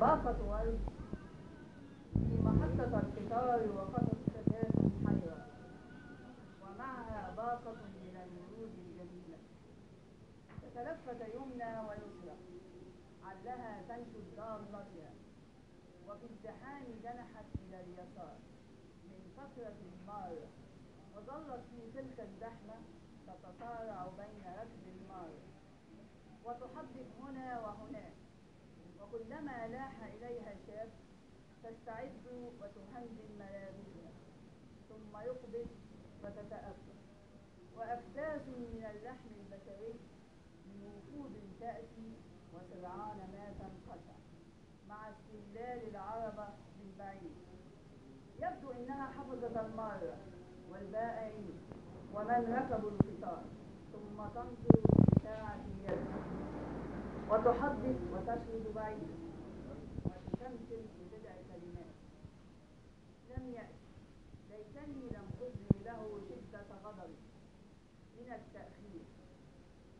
باقة ورد في محطة القطار وقفت فتاة حيرة ومعها باقة من الورود الجميلة، تتلفت يمنى ويسرى علها تنشد ضالتها، وفي الزحام جنحت إلى اليسار من كثرة المارة، وظلت في تلك الزحمة تتصارع بين ركب المارة وتحدق هنا وهناك، وكلما لاح إليها شاب تستعد وتهندم ملابسها، ثم يقبل وتتأفف، وأكداس من اللحم البشري من وفود تأتي وسرعان ما تنقطع مع استهلال العربة من بعيد. يبدو إنها حفظت المارة والبائعين ومن ركبوا القطار، ثم تنظر في ساعة اليد وتحدق وتشرد بعيدا وتتمتم ببضع كلمات. لم يأت، ليتني لم أظهر له شدة غضبي من التأخير،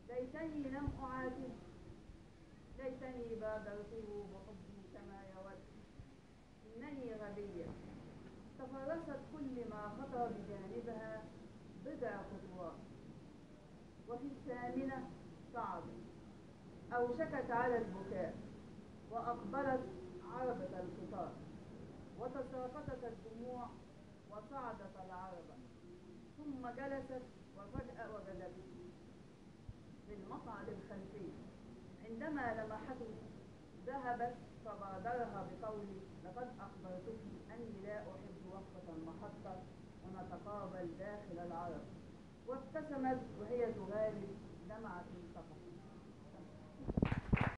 ليتني لم أعاتبه، ليتني بادرته بحبي كما يود، إنني غبية. تفرست كل ما خطر بجانبها بضع خطوات، وفي الثامنة صعدت، أوشكت على البكاء، وأقبلت عربة القطار، وتساقطت الدموع وصعدت العربة، ثم جلست وفجأة وجدته في المقعد الخلفي. عندما لمحته ذهبت فبادرها بقول: لقد أخبرتك أني لا أحب وقفة المحطة ونتقابل داخل العربة. وابتسمت وهي تغالب دمعة سقطت.